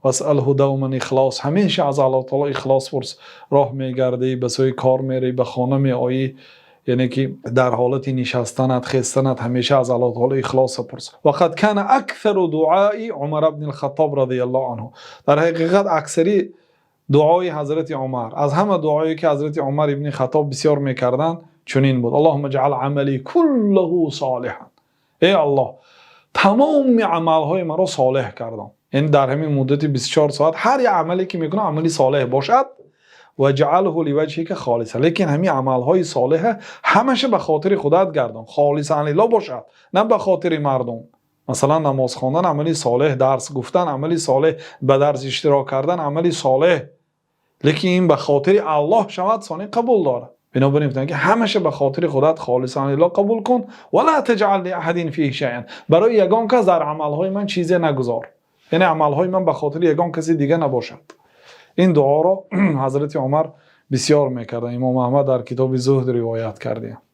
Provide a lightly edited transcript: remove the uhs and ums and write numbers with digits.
واسأله دوما الإخلاص. Ҳамеша аз Аллоҳи таъоло ихлос пурс. Роҳ мегардӣ, ба сӯи кор мерӣ, ба хона меоӣ, яъне ки дар ҳолати нишастанат, хестанат ҳамеша аз Аллоҳи таъоло ихлос пурс. وقد كان أكثر دعاء عمر بن الخطاب رضي الله عنه. Дар ҳақиқат аксари дуои ҳазрати Умар, аз ҳама дуое ки ҳазрати Умар ибни Хаттоб бисёр мекарданд, чунин буд: اللهم اجعل عملي كله صالحا. Эй Аллоҳ, тамоми амалҳои маро солеҳ гардон. Яъне дар ҳамин муддати 24 соат ҳар як амале ки мекунам, амали солеҳ бошад. واجعله لوجهك خالصا. Лекин ҳамин амалҳои солеҳа ҳамаша ба хотири худат гардон, خالصا لله бошад, на ба хотири мардум. Масалан, намоз хондан амали солеҳ, дарс гуфтан амали солеҳ, ба дарс иштирок кардан амали солеҳ, лекин ин ба хотири Аллоҳ шавад, сони қабул дорад. Бинобар ин гуфтанд, ки ҳамаша ба хотири худат خالصا لله қабул кун. ولا تجعل لأحد فيه شيئا. Барои ягон кас дар амалҳои ман чизе нагузор, яъне амалҳои ман ба хотири ягон каси дига набошад. Ин дуоро ҳазрати Умар бисёр мекарданд. Имом Аҳмад дар китоби Зуҳд ривоят кардем.